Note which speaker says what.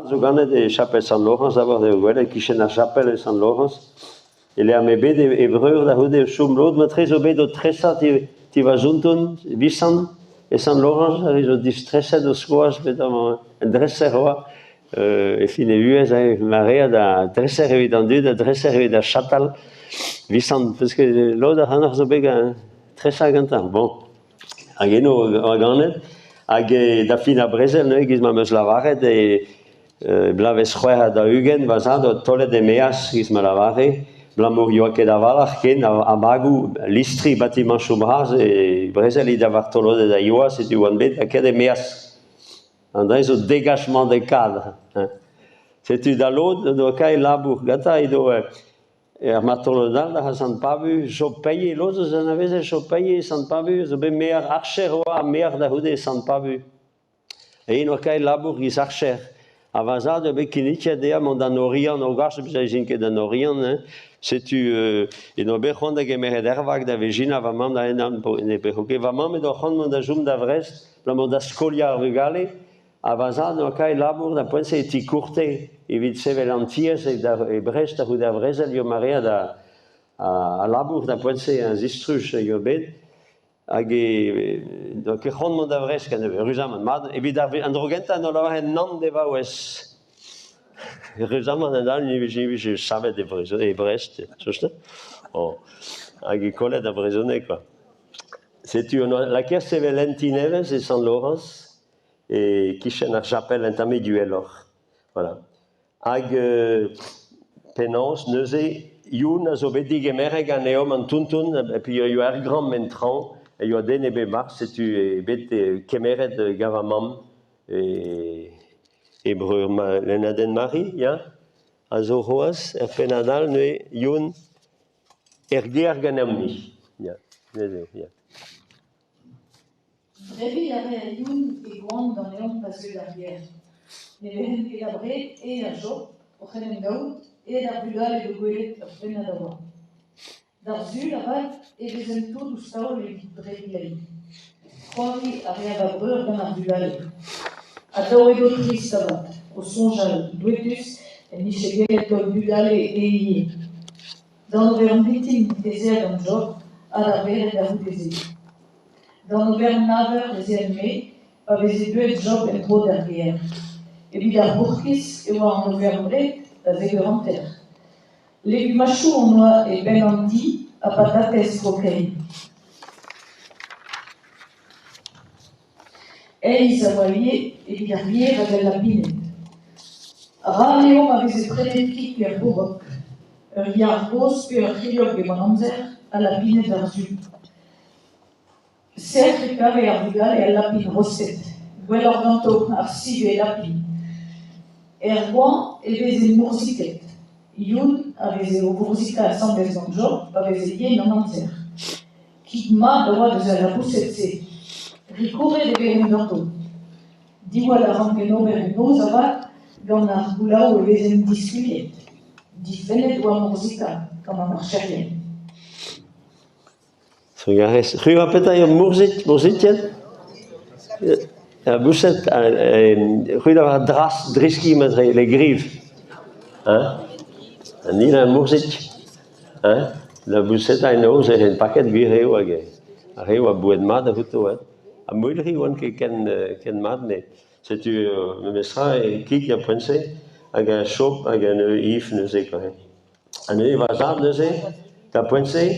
Speaker 1: Zo ganet e chapel Sant-Lorañs d'abord eo gwelet e-kichen ar chapel e Sant-Lorañs e-lec'h m'eo bet e vreur da c'houde o chom lod matre zo bet o tresañ ti va zonton Visant e Sant-Lorañs a zo distreset o skoaz bet amañ un dreser oa e fin e vuhez maread a dreser evit an dud a dreser evit ar chatal Visant peus ket lod ac'hanoc'h zo bet tresañ gantañ bon Hag eno oa ganet. Hag da fin ar brezel neuze, giz ma 'm eus lavaret, e bloavezh 46, va zad oa taolet e-maez, giz ma lavare, abalamour 'yoa ket a-walc'h ken a bagoù, listri, batimañchoù bras, e brezel he da vartoloded a yoa, setu oan bet lakaet e-maez. An dra zo dégagement de cadre. Setu da lod doa kae labour gantañ edo Er martolod all da Sant-Pabu, Job Peille, lod eus anavezet Job Peille e Sant-Pabu, zo bet maer archer oa, maer da c'houde e Sant-Pabu. Eñ oa kae labour giz archer. Ha va zad eo bet kinniget dezhañ mont d'an Oriant, o gas ez int ket d'an Oriant, hein. Setu en doa bet c'hoant da gemeret er vag da Vegina, va mamm da ennañ ne ket. Va mamm he doa c'hoant mont da chom da Vrest, abalamour da skoliañ ar vugale. Ha va zad 'noa kae labour da poent-se e ti Courtet evit sevel an tiez e Brest a-c'houde ar brezel eo maread a labour da poent-se a zistruj eo bet. Hag e doa ket c'hoant mont da Vrest ken eüruzamant. Mat, evit an dro gentañ en doa lavaret nann d'e vaouez. Eüruzamant a-dal ne vije savet e Brest, soñj Oh. Hag e kollet ar brezhoneg kwa. Setu on lakaet sevel un ti nevez e Sant-Lorañs. E-kichen ar chapel un tammig uheloc'h. Voilà. Hag penaos neuze, Youn a zo bet digemeret ganeomp an tonton, et puis a yoa ur gramm en traoñ, a yoa den ebet 'barzh, setu eo bet kemeret gant va mamm e breur lennadenn Mari, ya, a zo c'hoazh er pennad all neuze Youn er gêr ganeomp-ni. Ya, neuze, ya.
Speaker 2: Debriñ a rae Youn e goan ganeomp pa zeue d'ar gêr. Ne vezent ket abred, eñ ha Job, oc'h en em gaout, aet ar vugale d'o gwelet ur pennad a oa. D'ar Sul avat e vezent tout ouzh taol evit debriñ lein. C'hoari a rae va breur gant ar vugale. Atav edo trist avat, o soñjal douetus en dije gellet kaout bugale eñ ivez. D'an oferenn-vintin ez ea gant Job ha d'ar vered da c'houde-se. D'an oferenn nav eur ez ean-me pa veze deuet Job en-dro d'ar gêr. Evit ar bourkiz e oa an oferenn-bred da zek eur hanter. Legumachoù hon oa e penn an ti ha patatez tro-kein. Aes a oa ivez evit ar yer hag al lapined. Ral eo ma veze prenet kig er bourrok. Ur yar gozh pe ur c'hilhog eo an amzer ha lapined d'ar Sul. Sec'h e kave ar vugale al lapin rostet, gwelloc'h ganto ar sive lapin. Er goañv e veze mourzhiket. Youn a veze o vourzhikañ asambles gant Job pa veze yen an amzer. Kig mat a oa deus al laboused-se. Rikouret e vezent ganto. Diwall a rankent ober en noz avat, gant ar goulaou e vezent diskuliet. Difennet e oa mourzhikañ gant an archerien.
Speaker 1: Trugarez. C'hwi 'oa petra eo mourzhit, mourzhitien? Laboused, c'hwi 'lavar dras, driski matre, les grives. Hein? Ni la mourzhit. Hein? Laboused a noz e ren paket gwir eo hag ar re oa boued mat evito hein. Ha mouilc'hi 'oant ket ken ken mat met setu memestra e kig ar poent-se hag a chop hag a if neuze quoi. Ha neuze va zad neuze, d'ar poent-se.